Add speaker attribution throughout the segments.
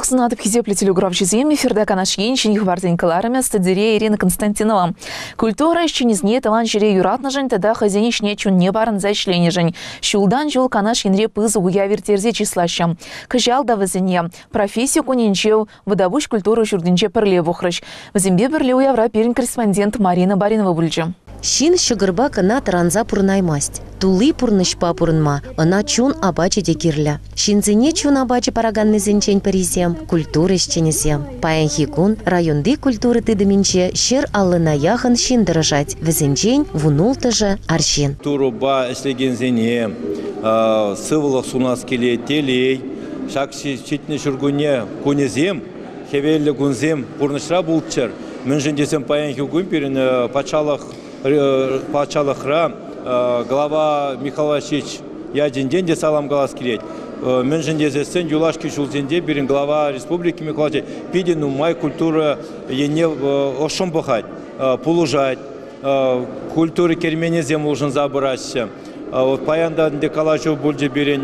Speaker 1: Сывлӑх сунатӑп хисеплӗ телекуравҫӑсем. Эфирта Канаш Ен ҫӗнӗ хыпарсен кӑларӑмӗ студире Ирина Константинова. Культура ӗҫченӗсене тӑван ҫӗре юратнӑшӑн тата хӑйсен ӗҫне чунне парӑнса ӗҫленӗшӗн ҫултан ҫул Канаш Енре пысӑк уяв ирттерсе чыслаҫҫӗ. Кӑҫал та вӗсене професси кунӗнче Вӑтапуҫ культура ҫуртӗнче пӗрле пухрӗҫ. Вӗсемпе пӗрле уявра пирӗн корреспондент Марина Баринова пулчӗ.
Speaker 2: Ҫын ҫӑкӑрпа кӑна тӑранса пурӑнаймасть. Тулли пурнӑҫпа пурӑнма ӑна чун апачӗ те кирлӗ. Ҫынсене чун апачӗ параканнисенчен пӗрисем, культура ӗҫченӗсем. Паянхи кун районти культура тытӑмӗнче 150-на яхӑн ҫын тӑрӑшать, вӗсенчен вунулттӑшӗ арҫын.
Speaker 3: Турӑпа ӗҫлекенсене сывлӑх сунас килет, телей. Ҫак ҫитнӗ ҫуркунне кунӗсем, хӗвеллӗ кунсем пурнӑҫра пулччӑр. Мӗншӗн тесен паянхи кун пирӗн патшалӑх патшалӑхра глава Михаил Васильевич ячӗнчен те салам калас килет. Мӗншӗн тесессӗн юлашки ҫулсенче пирӗн глава республики Михаил Васильевич питӗ нумай культура енне ӑшшӑн пӑхать, пулӑшать. Культура керменӗсем улшӑнса пыраҫҫӗ. Вот паян та ӗнтӗ калаҫу пулчӗ пирӗн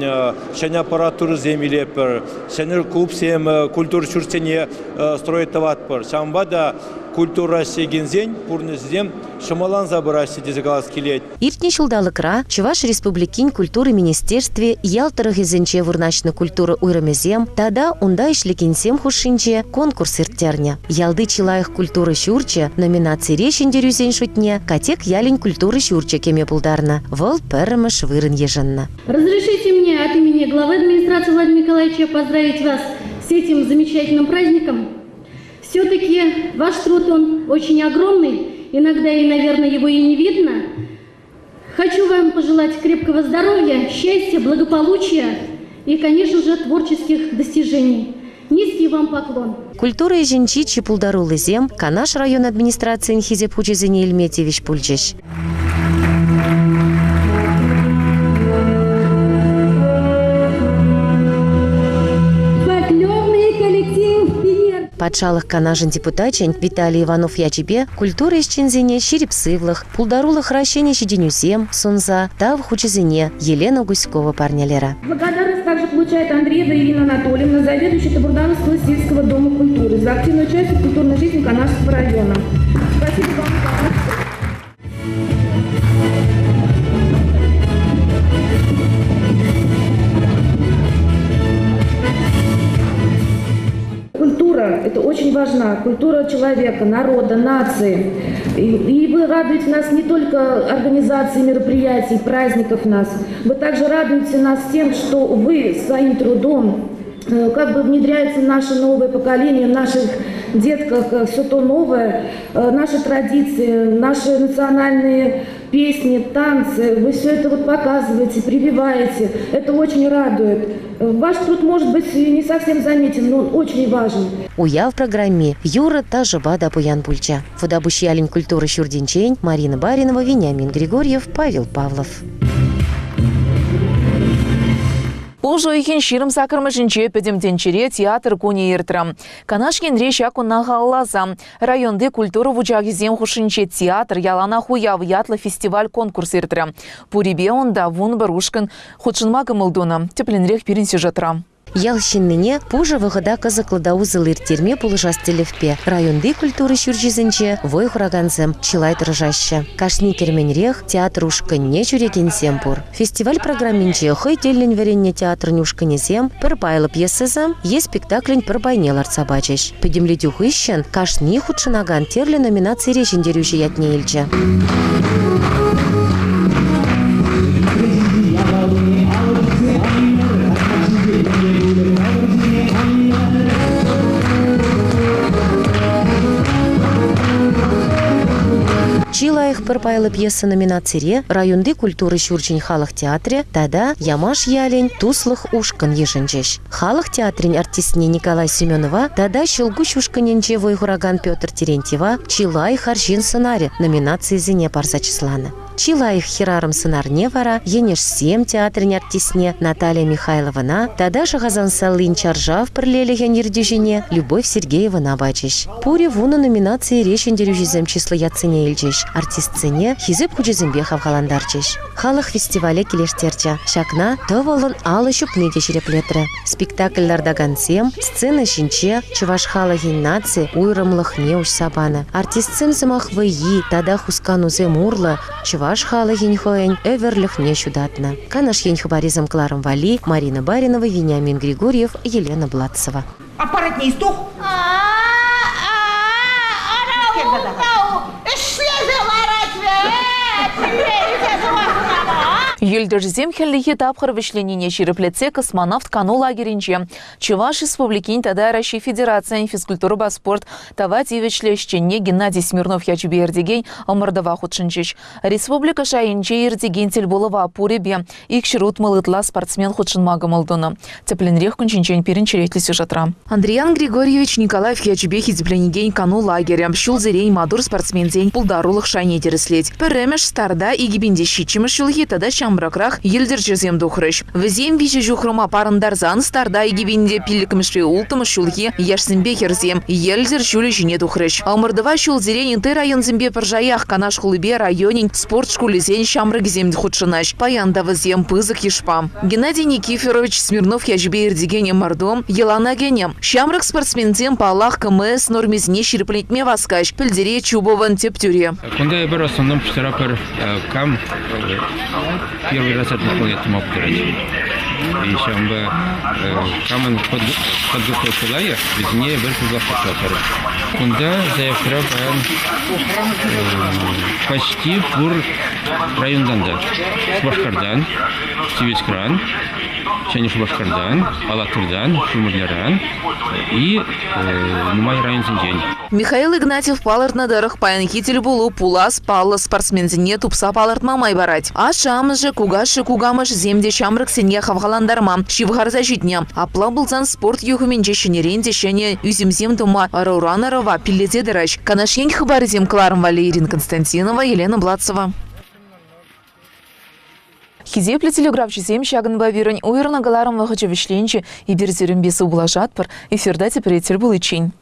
Speaker 3: ҫӗнӗ аппаратурӑсем илетпӗр, ҫӗнӗ клубсем, культура ҫуртсене строить тӑватпӑр. Ҫавӑнпа та культура ӗҫлекенсен пурнӑҫӗсем ҫӑмӑлланса пыраҫҫӗ тесе калас килет.
Speaker 2: Иртнӗ ҫулталӑкра Чӑваш Республикин культура министерстви ял тӑрӑхӗсенче вырнаҫнӑ культура уйрӑмӗсем тата унта ӗҫлекенсем хушшинче конкурс ирттернӗ. Ялти чи лайӑх культура ҫурчӗ номинацире ҫӗнтерӳсен шутне Катек ялӗн культура ҫурчӗ кӗме пултарнӑ. Вӑл пӗрремӗш вырӑн йышӑннӑ.
Speaker 4: Разрешите мне от имени главы администрации Владимира Николаевича поздравить вас с этим замечательным праздником. Все-таки ваш труд, он очень огромный, иногда и, наверное, его и не видно. Хочу вам пожелать крепкого здоровья, счастья, благополучия и, конечно же, творческих достижений. Низкий вам поклон.
Speaker 2: Культура ӗҫӗнчи чи пултаруллисем Канаш район администрацийӗн Хисеп хучӗсене илме тивӗҫ пулчӗҫ.
Speaker 4: Фольклорный коллектив «Пионер».
Speaker 2: Патшалӑх Канашӗн депутачӗн Виталий Иванов ячӗпе культура ӗҫченсене ҫирӗп сывлӑх, пултарулӑхра ҫӗнӗ ҫитӗнӳсем сунса тав хучӗсене Елена Гуськова парнелерӗ.
Speaker 5: Благодарность также получает Андреева Ирина Анатольевна, заведующая Табурдановского сельского дома культуры, за активное участие в культурной жизни Канашского района. Спасибо вам за Культура – это очень важна. Культура человека, народа, нации. И вы радуете нас не только организацией мероприятий, праздников нас. Вы также радуете нас тем, что вы своим трудом как бы внедряете в наше новое поколение, в наших детках все то новое, наши традиции, наши национальные песни, танцы. Вы все это вот показываете, прививаете. Это очень радует. Ваш труд, может быть, не совсем заметен, но он очень важен.
Speaker 2: Уяв программи юрӑ ташӑпа та пуян пулчӗ. Вӑтапуҫ ялӗн культура ҫуртӗнчен Марина Баринова, Вениамин Григорьев, Павел Павлов.
Speaker 1: Пуш уйӑхӗн 28-мӗшӗнче Пӗтӗм тӗнчере театр кунӗ иртрӗ. Канаш енре ҫак куна халалласа районти культура вучахӗсем хушшинче «Театр яланах уяв» ятлӑ фестиваль-конкурс иртрӗ. Пурипе унта 11 ушкӑн хутшӑнма кӑмӑл тунӑ. Тӗплӗнрех пирӗн сюжетра.
Speaker 2: Ял ҫыннине пушӑ вӑхӑта кӑсӑклӑ та усӑллӑ ирттерме пулӑшас тӗллевпе районти культура ҫурчӗсенче вӑй хуракансем чылай тӑрӑшаҫҫӗ. Кашни керменрех театр ушкӑнне ҫӳрекенсем пур. Фестиваль программинче хӑй тӗллӗн вӗреннӗ театрӑн ушкӑнӗсем пӗр пайлӑ пьесӑсем е спектаклӗн пӗр пайне лартса пачӗҫ. Пӗтӗмлетӳ хыҫҫӑн кашни хутшӑнакан тӗрлӗ номинацире ҫӗнтерӳҫӗ ятне илчӗ. Чи лайӑх пӗр пайлӑ пьеса номинацире районти культура ҫурчӗн халӑх театрӗ тата Ямаш ялӗн Туслӑх ушкӑн йышӑнчӗҫ. Халӑх театрӗн артистне Николай Семенова тата Ҫӑлкуҫ ушкӑнӗнче вӑй хуракан Петр Терентьева Чи лайӑх арҫын сӑнарӗ номинацийӗсене парса чысланӑ. Чи лайӑх хӗрарӑм сӑнарне вара Енӗшсем театрӗн артистне Наталья Михайловӑна тата Шӑхасан салин чаршав пӗрлелӗхӗн ертӳҫине Любовь Сергеевӑна пачӗҫ. Пурӗ вунӑ номинацире ҫӗнтерӳҫӗсем чыслӑ ятсене илчӗҫ, артистсене Хисеп хучӗсемпе хавхалантарчӗҫ. Халӑх фестивале килӗштерчӗ. Ҫакна тӑвӑллӑн алӑ ҫупни те ҫирӗплетрӗ. Спектакль лартакансем сцена ҫинче чӑваш халӑхӗн наци уйрӑмлӑхне уҫса панӑ. Артистсем сӑмах вӑййи тата хусканусем урлӑ чӑваш халӑхӗн хӑйӗн ӗвӗрлӗхне ҫутатнӑ. Канаш ен хыпарӗсем кӑларӑм валли Марина Баринова, Вениамин Григорьев, Елена Блатцева.
Speaker 6: Аппарат не истух. Ӗҫлесе ларать
Speaker 1: Йӗлтӗрҫӗсем хӗллехи тапхӑр вӗҫленнине ҫирӗплетсе космонавт кану лагерӗнче Чӑваш Республикин тата Раҫҫей Федерацийӗн физкультурӑпа спорт тава тивӗҫлӗ ӗҫченне Геннадий Смирнов ячӗпе иртекен ӑмӑртӑва хутшӑнчӗҫ. Республика шайӗнче иртекен тӗлпулӑва пурӗпе 260 ытла спортсмен хутшӑнма кӑмӑл тунӑ. Тӗплӗнрех кун ҫинчен пирӗн черетлӗ сюжетра. Андриян Григорьевич Николаев ячӗпе хисепленекен кану лагерӗ ҫулсерен маттур спортсменсен пултарулӑх шайне тӗрӗслет. Пӗрремӗш старта 2007 ҫулхи тата ҫамрӑкрах йӗлтӗрҫӗсем тухрӗҫ. Вӗсем виҫӗ ҫухрӑма парӑнтарсан старта 2005-мӗшпе улттӑмӗш ҫулхи яшсемпе хӗрсем йӗлтӗр ҫулӗ ҫине тухрӗҫ. Ӑмӑртӑва ҫулсерен ытти районсемпе пӗр шаях Канаш хулипе районӗн спорт шкулӗсен ҫамрӑкӗсем хутшӑнаҫ. Паян та вӗсем пысӑк йышпа. Геннадий Никифорович Смирнов ячӗпе иртекен ӑмӑрту йӑлана кӗнӗ. Ҫамрӑк спортсменсем, паллах, КМС нормисене ҫирӗплетме васкаҫ, пӗлтерет чупӑвӑн тӗп тӳри.
Speaker 7: Кунта эпир основном пуҫтаратпӑр кам первый раз это выполнять тума пултарать. И ҫавӑнпа камӑн подготовка лайӑх, вӗсене пӗр пысӑк пуҫлатпӑр. Кунта заявкӑра паян почти пур районтан та. Шупашкартан, Тивӗҫкран, Ҫӗнӗ Шупашкартан, Алатыртан, Шумерляран и нумай районсенчен.
Speaker 1: Михаил Игнатьев палӑртнӑ тӑрӑх, паянхи тӗлпулу пулас паллӑ спортсменсене тупса палӑртма май парать. Ашшӗ-амӑшӗ, кукашшӗ-кукамӑшӗсем те ҫамрӑксене хавхалантарма ҫывхарса ҫитнӗ. Апла пулсан спорт юхӑмӗнче ҫӗнӗрен те ҫӗнӗ ӳсӗмсем тума ӑруран ӑрӑва пиллесе тӑраҫ. Канаш ен хыпарӗсем кӑларӑм валли Ирина Константинова, Елена Блацева. Хисеплӗ телеграфҫӑсем ҫакӑнпа пирӗн уйӑрнӑ кӑларӑм вӑхӑчӗ вӗҫленчӗ. Эпир сирӗнпе сывпуллашатпӑр. Эфирта тепре тӗл пуличчен.